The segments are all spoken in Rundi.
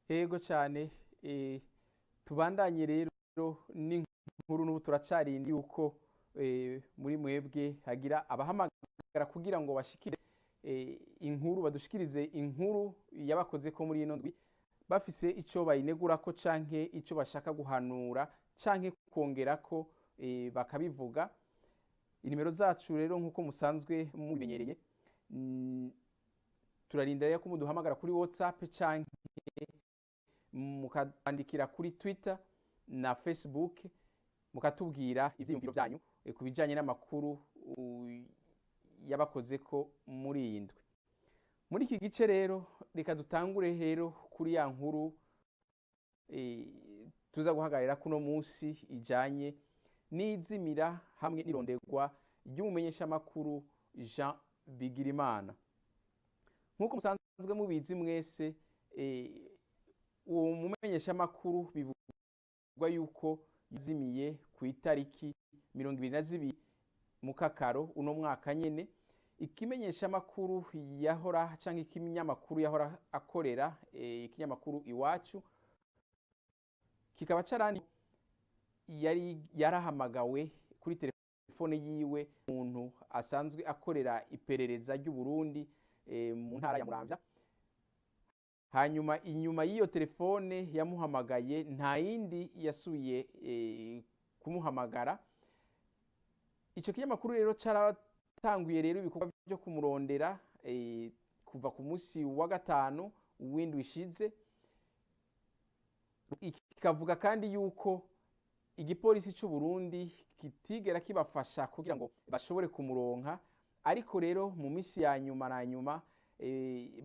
Yego cyane. Tubandanye rero n'inkuru. N'ubu turacarinda yuko muri mwebwe hagira abahamagara kugira ngo bashikire inkuru, badushikirize inkuru yabakoze ko muri ino ndwi, bafise ico bayinegurako canke ico bashaka guhanura canke kongerako, bakabivuga. Inimero zacu rero, nk'uko musanzwe mubimenyereye, turarinda rero ko muduhamagara kuri WhatsApp canke mukandikira kuri Twitter na Facebook, mukatubwira ivyiyumviro byanyu ku bijanye n'amakuru yabakoze ko muri iyi ndwi. Muri iki gice rero, reka dutangure rero kuri ya nkuru tuza guhagararira kuno munsi, ijanye n'izimira hamwe n'irondegwa ry'umumenyeshamakuru Jean Bigirimana. Nk'uko musanzwe mubizi mwese, uwo mumenyeshamakuru bivugwa yuko yazimiye ku itariki 22 Mukakaro uno mwaka nyene. Ikimenyeshamakuru yahora canke ikinyamakuru yahora akorera, ikinyamakuru Iwacu, kikaba carandi yari yarahamagawe kuri telefone yiwe umuntu asanzwe akorera iperereza ry'u Burundi mu ntara ya Muramvya. Hanyuma inyuma y'iyo telefone yamuhamagaye, nta yindi yasubiye kumuhamagara. Ico kinyamakuru rero caratanguye rero ibikorwa byo kumurondera kuva ku munsi wa gatanu w'indwi ishize. Kikavuga kandi yuko igipolisi c'u Burundi kitigera kibafasha kugira ngo bashobore kumuronka. Ariko rero mu minsi ya nyuma na nyuma,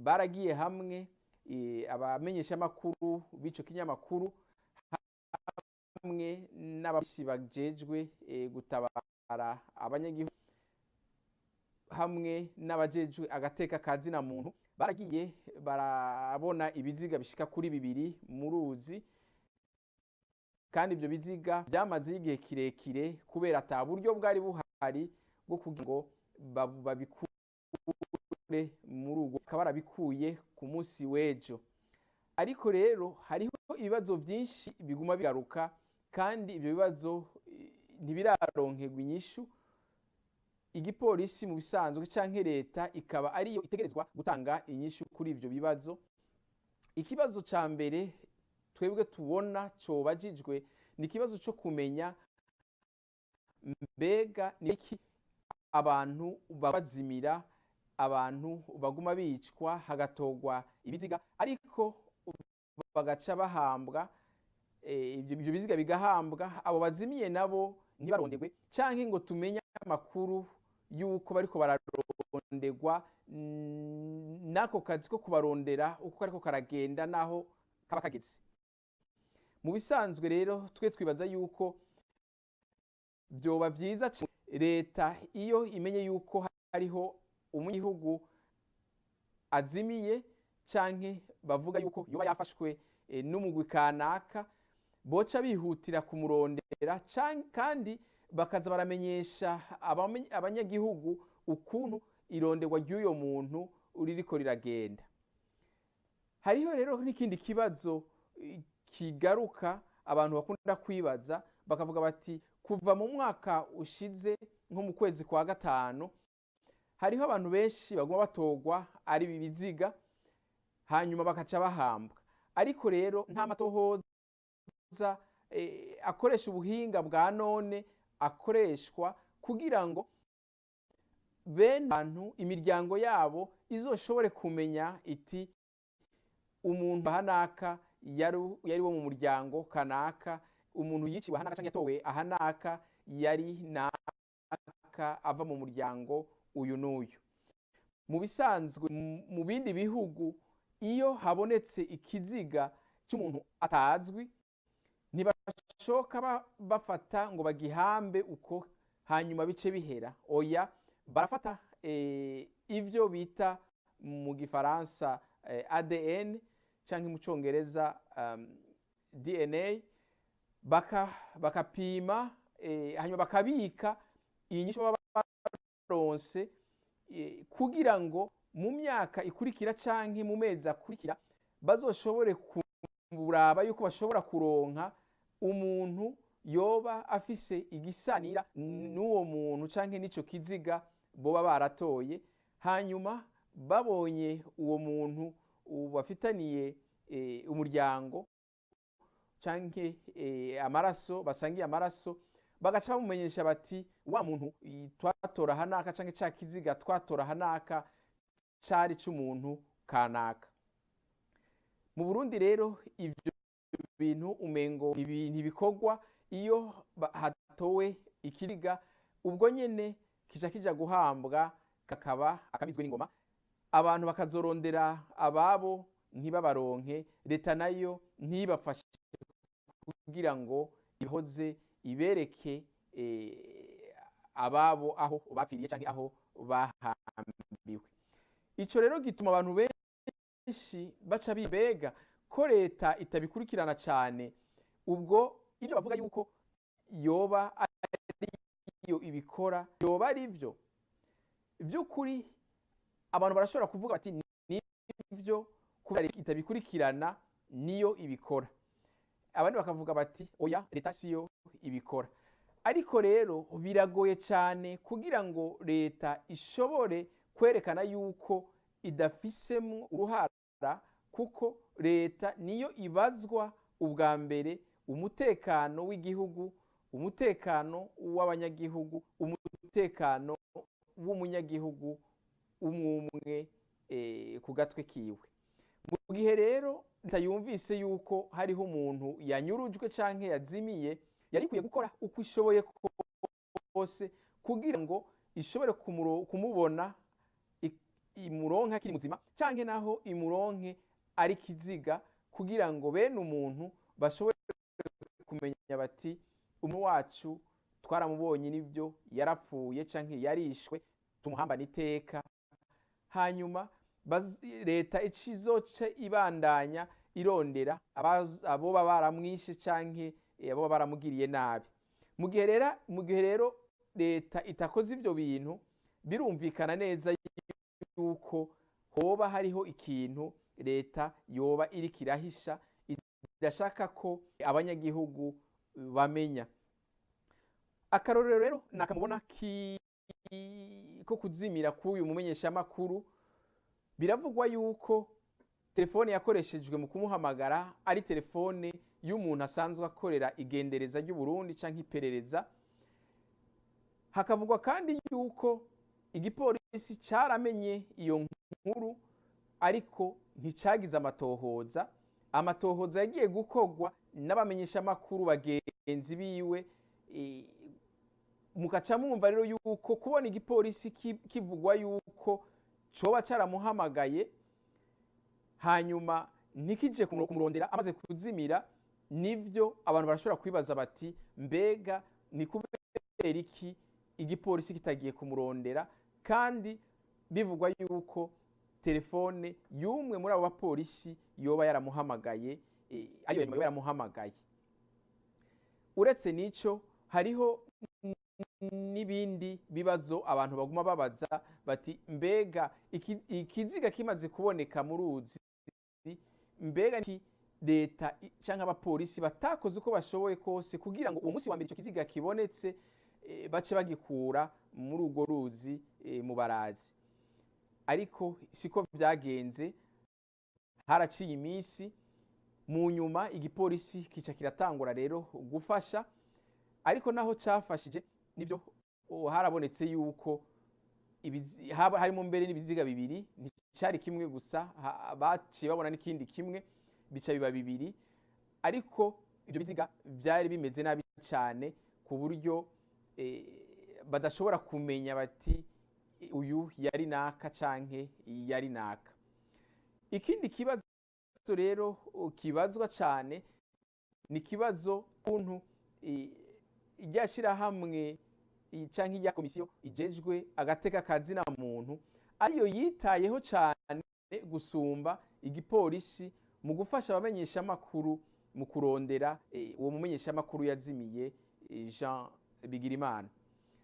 baragiye hamwe, abamenyeshamakuru b'ico kinyamakuru hamwe n'abapolisi bajejwe gutabara abanyagihugu hamwe n'abajejwe agateka ka zina muntu, baragiye barabona ibiziga bishika kuri bibiri mu ruzi. Kandi ibyo biziga byamaze igihe kirekire kubera ata buryo bwari buhari bwo kugira ngo babikure muri urwo, bakaba barabikuye ku munsi w'ejo. Ariko rero hariho ibibazo byinshi biguma bigaruka, kandi ibyo bibazo ntibiraronkerwa inyishu. Igipolisi mu bisanzwe canke leta ikaba ariyo itegerezwa gutanga inyishu kuri ivyo bibazo. Ikibazo ca mbere twebwe tubona cobajijwe ni ikibazo co kumenya mbega ni iki abantu bazimira, abantu baguma bicwa, hagatogwa ibiziga ariko bagaca bahambwa, ibyo biziga bigahambwa, abo bazimiye nabo ntibarondegwe canke ngo tumenye amakuru yuko bariko bararondegwa, n'ako kazi ko kubarondera uko kariko karagenda naho kaba kageze. Mu bisanzwe rero, twe twibaza yuko vyoba vyiza leta iyo imenye yuko hariho umunyagihugu azimiye canke bavuga yuko yoba yafashwe n'umugwi kanaka, boca bihutira kumurondera, kandi bakaza baramenyesha abanyagihugu ukuntu ironderwa ry'uyo muntu ririko riragenda. Hariho rero n'ikindi kibazo kigaruka abantu bakunda kwibaza, bakavuga bati kuva mu mwaka ushize, nko mu kwezi kwa gatanu, hariho abantu benshi baguma batogwa ari ibiziga, hanyuma bakaca bahambwa. Ariko rero nta matohoza akoresha ubuhinga bwa none akoreshwa kugira ngo bene bantu imiryango yabo izoshobore kumenya iti umuntu ahanaka yari wo mu muryango kanaka, umuntu yiciwe ahanaka canke yatowe ahanaka yari naka, ava mu muryango uyu n'uyu. Mu bisanzwe, mu bindi bihugu, iyo habonetse ikiziga cy'umuntu atazwi, ntibashoka bafata ngo bagihambe uko hanyuma bice bihera. Oya, barafata ivyo bita mu gifaransa ADN canke mu congereza DNA, bakapima, hanyuma bakabika inyishu baba baronse, kugira ngo mu myaka ikurikira canke mu mezi akurikira bazoshobore. Kuraba yuko bashobora kuronka umuntu yoba afise igisanira n'uwo muntu canke n'ico kiziga boba baratoye. Hanyuma babonye uwo muntu bafitaniye umuryango canke amaraso, basangiye amaraso, bagaca bamumenyesha bati: "Wa muntu twatora hanaka canke ca kiziga twatora hanaka cari c'umuntu kanaka." Mu Burundi rero ivyo bintu umengo ntibikorwa. Iyo hatowe ikiziga, ubwo nyene kica kija guhambwa, kakaba akamizwe n'ingoma, abantu bakazorondera ababo ntibabaronke, leta nayo ntibafashe kugira ngo ihoze ibereke ababo aho bapfiriye canke aho bahambiwe. Ico rero gituma abantu benshi baca bibega ko leta itabikurikirana cane. Ubwo ibyo bavuga yuko yoba ariyo ibikora, yoba ari byo by'ukuri? Abantu barashobora kuvuga bati: "Nivyo, kubera leta itabikurikirana niyo ibikora." Abandi bakavuga bati: "Oya, leta siyo ibikora." Ariko rero biragoye cyane kugira ngo leta ishobore kwerekana yuko idafisemo uruhara, kuko leta niyo ibazwa ubwa mbere umutekano w'igihugu, umutekano w'abanyagihugu, umutekano w'umunyagihugu umwe umwe ku gatwe kiwe. Mu gihe rero leta yumvise yuko hariho umuntu yanyurujwe canke yazimiye, yari ikwiye gukora uko ishoboye kose kugira ngo ishobore kumubona, imuronke akiri muzima canke naho imuronke ari kiziga, kugira ngo bene umuntu bashobore kumenya bati: "Umuntu wacu twaramubonye, nibyo, yarapfuye canke yarishwe, tumuhambane iteka." Hanyuma leta izoce ibandanya irondera aboba baramwishe canke aboba baramugiriye nabi. Mu gihe rero leta itakoze ivyo bintu, birumvikana neza yuko hoba hariho ikintu leta yoba iriko irahisha, idashaka ko abanyagihugu bamenya. Akarorero rero nakamubona ko kuzimira k'uyu mumenyeshamakuru, biravugwa yuko telefone yakoreshejwe mu kumuhamagara ari telefone y'umuntu asanzwe akorera igendereza ry'u Burundi canke iperereza. Hakavugwa kandi yuko igipolisi caramenye iyo nkuru, ariko nticagize amatohoza. Amatohoza yagiye gukorwa n'abamenyeshamakuru bagenzi biwe. Mukaca mwumva rero yuko kubona igipolisi kivugwa yuko coba caramuhamagaye, hanyuma ntikije kumurondera amaze kuzimira, nivyo abantu barashobora kwibaza bati: "Mbega ni kubera iki igipolisi kitagiye kumurondera, kandi bivugwa yuko telefone y'umwe muri abo bapolisi yoba yaramuhamagaye, ariyo yoba yaramuhamagaye?" Uretse n'ico, hariho n'ibindi bibazo abantu baguma babaza bati: "Mbega ikiziga kimaze kuboneka mu ruzi, mbega iki leta canke abapolisi batakoze uko bashoboye kose kugira ngo uwo munsi wa mbere ico kiziga kibonetse bace bagikura muri urwo ruzi mu Barazi?" Ariko siko vyagenze. Haraciye iminsi, mu nyuma igipolisi kica kiratangura rero gufasha. Ariko naho cafashije, nivyo, harabonetse yuko harimo mbere n'ibiziga bibiri, nticari kimwe gusa. Baciye babona n'ikindi kimwe, bica biba bibiri. Ariko ibyo biziga vyari bimeze nabi cane, ku buryo badashobora kumenya bati: "Uyu yari naka canke yari naka." Ikindi kibazo rero kibazwa cane ni ikibazo kuntu irya shirahamwe canke irya komisiyo ijejwe agateka ka zina muntu ariyo yitayeho cane gusumba igipolisi mu gufasha abamenyeshamakuru mu kurondera uwo mumenyeshamakuru yazimiye, Jean Bigirimana.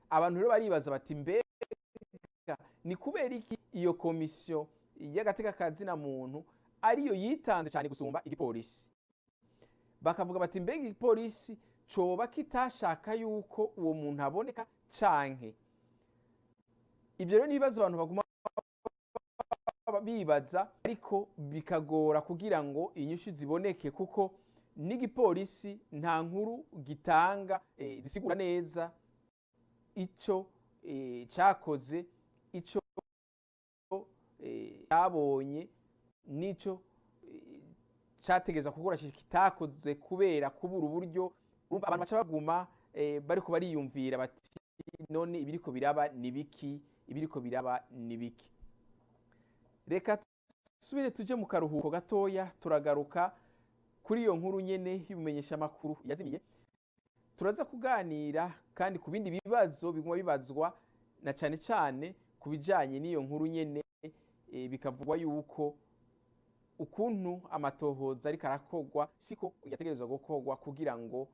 Abantu rero baribaza bati: "Mbega ni kubera iki iyo komisiyo y'agateka ka zina muntu ariyo yitanze cyane gusumba igipolisi?" Bakavuga bati: "Mbega igipolisi coba kitashaka yuko uwo muntu aboneka canke?" Ibyo rero ni ibibazo abantu baguma bibaza, ariko bikagora kugira ngo inyishu ziboneke, kuko n'igipolisi nta nkuru gitanga zisigura neza ico cakoze, ico cabonye n'ico categeza gukora kitakoze kubera kubura uburyo. Urumva abantu baca baguma bariko bariyumvira bati: "None ibiriko biraba ni biki? Ibiriko biraba ni biki?" Reka tusubire tuje mu karuhuko gatoya. Turagaruka kuri iyo nkuru nyene y'ubumenyeshamakuru yazimiye. Turaza kuganira kandi ku bindi bibazo biguma bibazwa, na cane cane ku bijanye n'iyo nkuru nyene, bikavugwa yuko ukuntu amatohoza ariko arakorwa siko yategerezwa gukorwa kugira ngo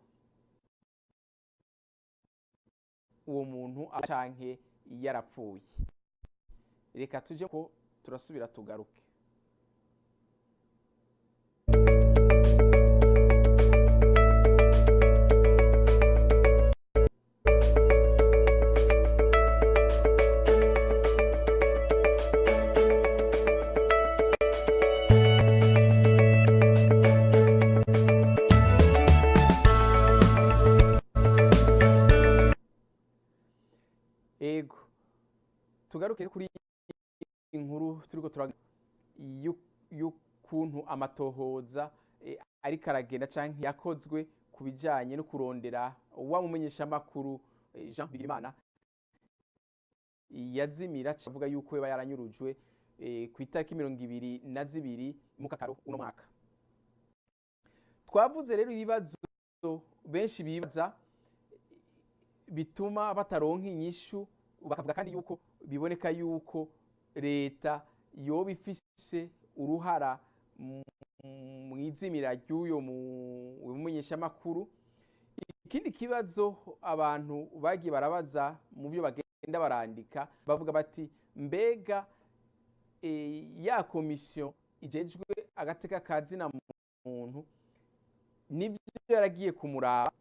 uwo muntu canke yarapfuye. Reka tuje ko turasubira tugaruke. Ego, tugaruke kuri inkuru turiko turaga y'ukuntu amatohoza ariko aragenda canke yakozwe ku bijanye no kurondera wa mumenyeshamakuru Jean Bigirimana yazimira, avuga yuko yoba yaranyurujwe ku itariki 22 Mukakaro uno mwaka. Twavuze rero ibibazo benshi bibaza bituma bataronka inyishu, bakavuga kandi yuko biboneka yuko leta yoba ifise uruhara mu izimira ry'uyo mumenyeshamakuru. Ikindi kibazo abantu bagiye barabaza mu byo bagenda barandika, bavuga bati: "Mbega ya komisiyo ijejwe agateka ka zina muntu nivyo yaragiye kumuraba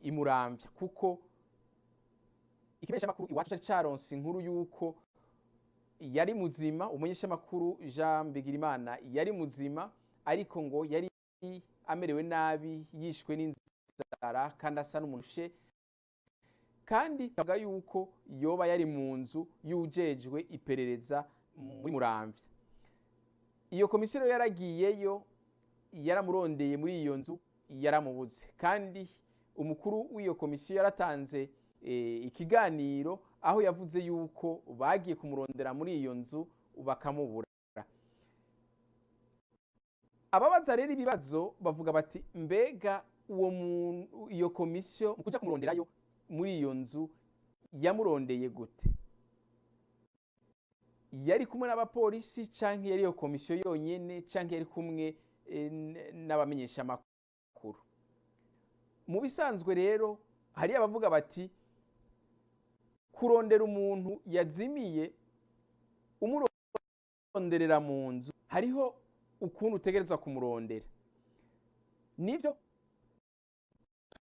imuramvya?" Kuko ikimenyeshamakuru Iwacu cari caronse inkuru yuko yari muzima, umumenyeshamakuru Jean Bigirimana yari muzima, ariko ngo yari amerewe nabi, yishwe n'inzara kandi asa n'umuntu, kandi avuga yuko yoba yari mu nzu y'ujejwe iperereza muri Muramvya. Iyo komisiyo rero yaragiyeyo, yaramurondeye muri iyo nzu, yaramubuze. Kandi umukuru w'iyo komisiyo yaratanze ikiganiro aho yavuze yuko bagiye kumurondera muri iyo nzu bakamubura. Ababaza rero ibibazo bavuga bati: "Mbega uwo muntu, iyo komisiyo mu kuja kumuronderayo muri iyo nzu yamurondeye gute? Yari kumwe n'abapolisi canke yari iyo komisiyo yonyene, canke yari kumwe n'abamenyeshamakuru?" Mu bisanzwe rero hari abavuga bati kurondera umuntu yazimiye umuronderera mu nzu, hariho ukuntu utegerezwa kumurondera. Nivyo,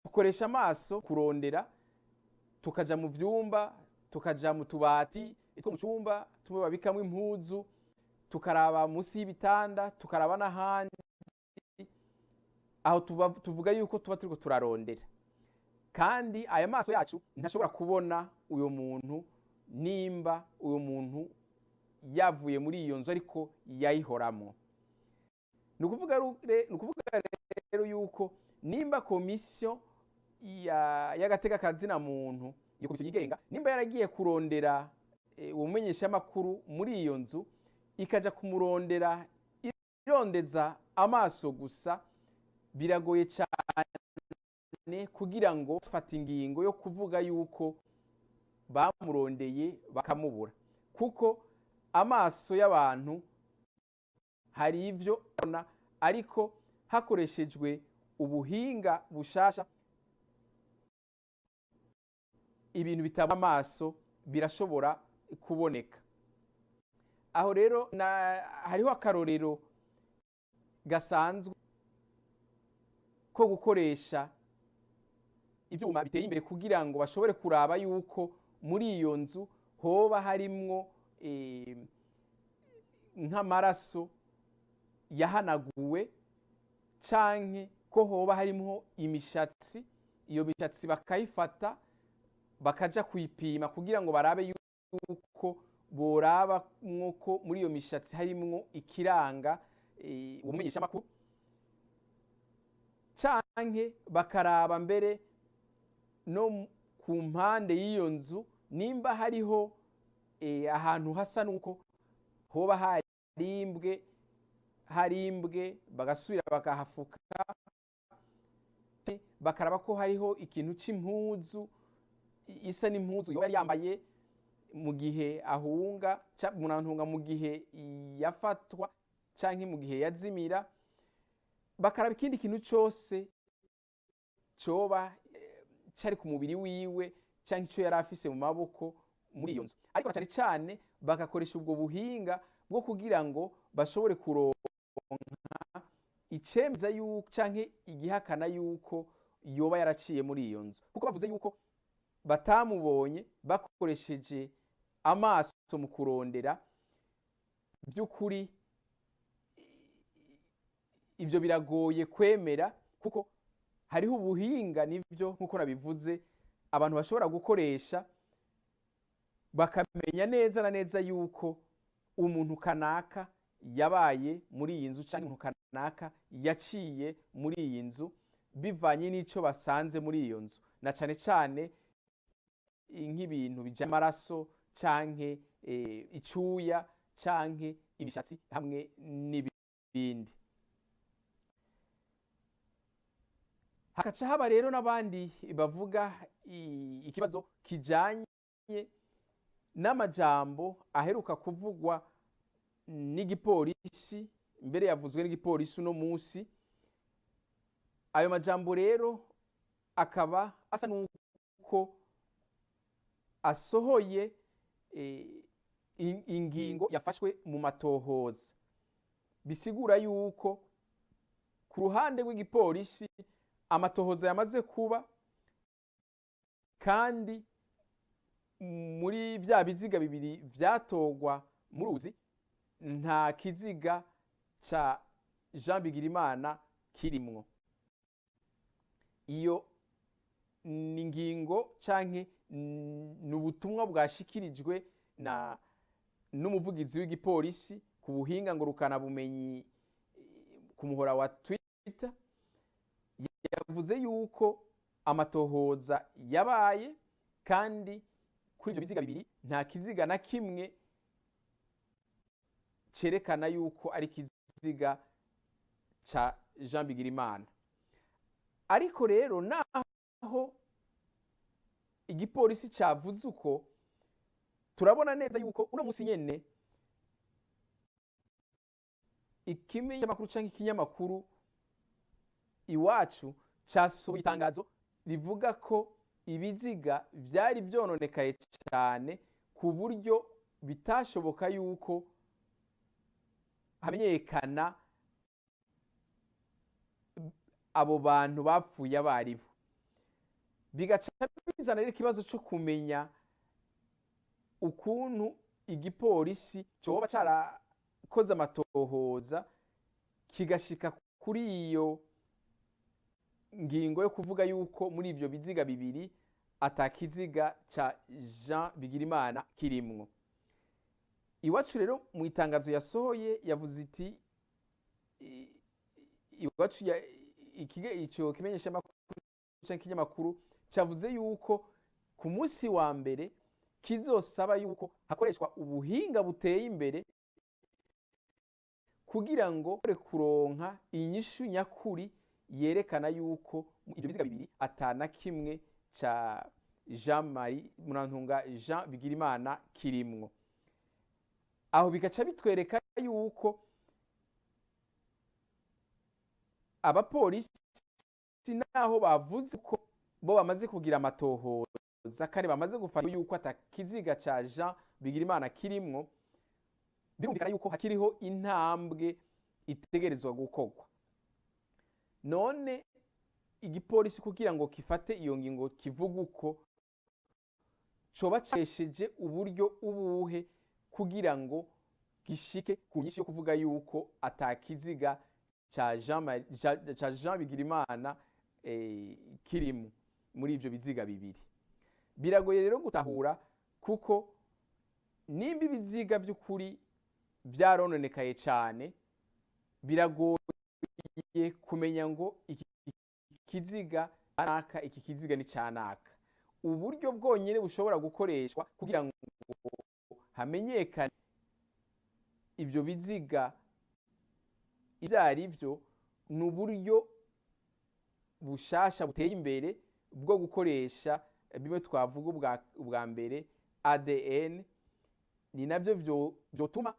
dukoresha amaso kurondera, tukaja mu vyumba, tukaja mu tubati two mu cumba tumwe babikamwo impuzu, tukaraba musi y'ibitanda, tukaraba n'ahandi. Aho tuvuga yuko tuba turiko turarondera, kandi aya maso yacu ntashobora kubona uyo muntu nimba uyo muntu yavuye muri iyo nzu ariko yayihoramwo. Ni ukuvuga rero yuko nimba komisiyo y'agateka kazina muntu, iyo komisiyo yigenga, nimba yaragiye kurondera uwo mumenyeshamakuru muri iyo nzu, ikaja kumurondera irondeza amaso gusa, biragoye cyane kugira ngo fata ingingo yo kuvuga yuko bamurondeye bakamubura, kuko amaso y'abantu hari ivyo abona, ariko hakoreshejwe ubuhinga bushasha ibintu bitaba amaso birashobora kuboneka. Aho rero hariho akarorero gasanzwe. ko gukoresha ivyuma biteye imbere kugira ngo bashobore kuraba yuko muri iyo nzu hoba harimwo nk'amaraso yahanaguwe, canke ko hoba harimwo imishatsi. Iyo mishatsi bakayifata bakaja kuyipima kugira ngo barabe yuko boraba ko muri iyo mishatsi harimwo ikiranga umumenyeshamakuru, canke bakaraba mbere no ku mpande y'iyo nzu nimba hariho ahantu hasa nuko hoba harimbwe, bagasubira bakahafuka, bakaraba ko hariho ikintu c'impuzu isa n'impuzu yoba yari yambaye mu gihe ahunga, munantunga mu gihe yafatwa canke mu gihe yazimira. Bakaraba ikindi kintu cose coba cari ku mubiri wiwe canke ico yari afise mu maboko muri iyo nzu. Ariko na cane cane bagakoresha ubwo buhinga bwo kugira ngo bashobore kuronka icemeza yuko canke igihakana yuko yoba yaraciye muri iyo nzu, kuko bavuze yuko batamubonye bakoresheje amaso mu kurondera. By'ukuri ibyo biragoye kwemera, kuko hariho ubuhinga, nivyo nkuko nabivuze, abantu bashobora gukoresha bakamenya neza na neza yuko umuntu kanaka yabaye muri iyi nzu canke umuntu kanaka yaciye muri iyi nzu, bivanye n'ico basanze muri iyo nzu, na cane cane nk'ibintu bijanye n'amaraso canke icuya canke imishatsi hamwe n'ibindi. Hakaca haba rero n'abandi bavuga ikibazo kijanye n'amajambo aheruka kuvugwa n'igipolisi, mbere yavuzwe n'igipolisi uno musi. Ayo majambo rero akaba asa nuko asohoye ingingo yafashwe mu matohoza, bisigura yuko ku ruhande rw'igipolisi amatohoza yamaze kuba, kandi muri vya biziga bibiri vyatogwa mu ruzi nta kiziga ca Jean Bigirimana kirimwo. Iyo ni ingingo canke ni ubutumwa bwashikirijwe na n'umuvugizi w'igipolisi ku buhinga ngurukana bumenyi ku muhora wa Twitter. Yavuze yuko amatohoza yabaye kandi kuri ibyo biziga bibiri nta kiziga na kimwe cerekana yuko ari kiziga ca Jean Bigirimana. Ariko rero naho igipolisi cavuze uko, turabona neza yuko uno musi nyene ikimenyeshamakuru canke ikinyamakuru Iwacu casohoye itangazo rivuga ko ibiziga vyari vyononekaye cane ku buryo bitashoboka yuko hamenyekana abo bantu bapfuye abaribo. Bigaca bizana rero ikibazo co kumenya ukuntu igipolisi coba carakoze amatohoza kigashika kuri iyo ngingo yo kuvuga yuko muri ivyo biziga bibiri atakiziga ca Jean Bigirimana kirimwo. Iwacu rero mu itangazo yasohoye yavuze iti Iwacu ico kimenyeshamakuru canke ikinyamakuru cavuze yuko ku munsi wa mbere kizosaba yuko hakoreshwa ubuhinga buteye imbere kugira ngo kuronka inyishu nyakuri yerekana yuko ivyo biziga bibiri atana kimwe ca Jean Marie Murantunga Jean Bigirimana kirimwo. Aho bigaca bitwereka yuko abapolisi naho bavuze ko bo bamaze kugira amatohoza kandi bamaze gufata yuko atakiziga ca Jean Bigirimana kirimwo, birumvikana yuko hakiriho intambwe itegerezwa gukorwa. None Igipolisi kugira ngo gifate iyo ngingo kivuga uko, coba cakoresheje uburyo ubuhe kugira ngo gishike ku nyishu yo kuvuga yuko atakiziga ca Jean Bigirimana kirimo muri ivyo biziga bibiri? Biragoye rero gutahura, kuko nimba ibiziga by'ukuri byarononekaye cyane, biragoye kumenya ngo iki kiziga naka, iki kiziga ni canaka. Uburyo bwonyine bushobora gukoreshwa kugira ngo hamenyekane ibyo biziga ibyo ari byo ni uburyo bushasha buteye imbere bwo gukoresha bimwe twavuga ubwa mbere, ADN. Ni nabyo byotuma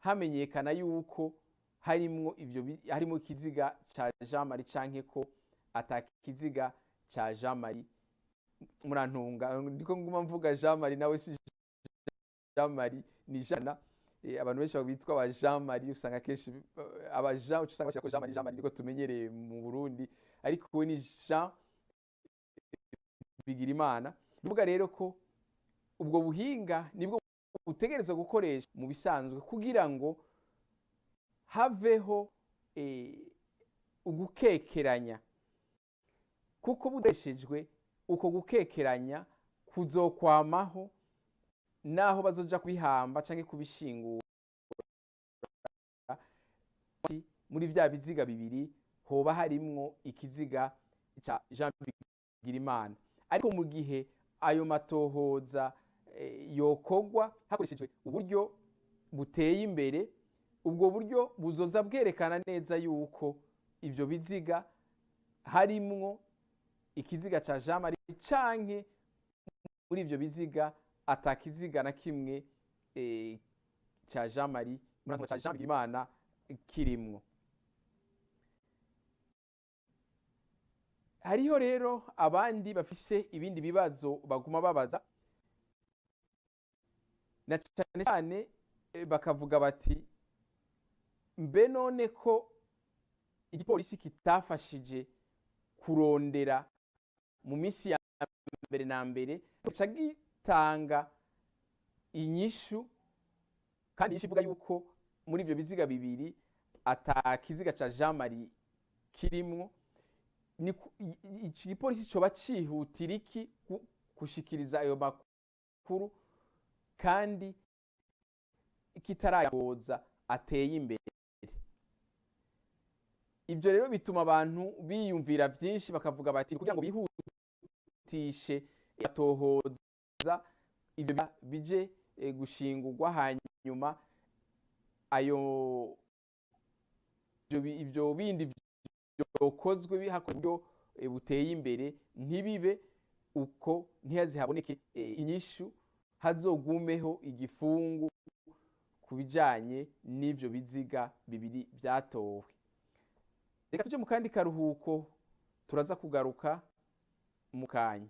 hamenyekana yuko harimwo ivyo harimo ikiziga ca Jean Marie canke ko atakiziga ca Jean Marie. Murantunga, ndiko nguma mvuga Jean Marie, nawe si Jean Marie, ni Jean. Abantu benshi bitwa ba Jean Marie usanga kenshi aba Jean usanga bashira ko Jean Marie, Jean Marie niko tumenyereye mu Burundi, ariko we ni Jean Bigirimana. Bivuga rero ko ubwo buhinga nibwo butegerezwa gukoresha mu bisanzwe kugira ngo haveho ugukekeranya, kuko budeshejwe uko gukekeranya kuzokwamaho naho bazoja kubihamba canke kubishingura. Muri vya biziga bibiri hoba harimwo ikiziga ca Jean Bigirimana. Ariko mu gihe ayo matohoza yokogwa hakoreshejwe uburyo buteye imbere, ubwo buryo buzoza bwerekana neza yuko ivyo biziga harimwo ikiziga ca Jean Marie canke muri ivyo biziga atakiziga na kimwe ca Jean Marie, ca Jean Bigirimana kirimwo. Hariho rero abandi bafise ibindi bibazo baguma babaza, na cyane cyane bakavuga bati: mbe none ko igipolisi kitafashije kurondera mu minsi ya mbere na mbere, ca gitanga inyishu, kandi inyishu ivuga yuko muri ivyo biziga bibiri atakiziga ca Jean Marie kirimwo, igipolisi coba cihutira iki gushikiriza ayo makuru kandi kitarayoza ateye imbere? Ibyo rero bituma abantu biyumvira byinshi, bakavuga bati kugira ngo bihutishe atohoza, ibyo bije gushingurwa, hanyuma ayo ibyo bindi byokozwe hakorwa buteye imbere ntibibe uko, ntihazihaboneke inyishu, hazogumeho igifungu ku bijanye n'ivyo biziga bibiri byatowe. Reka tuje mu kandi karuhuko, turaza kugaruka mu kanya.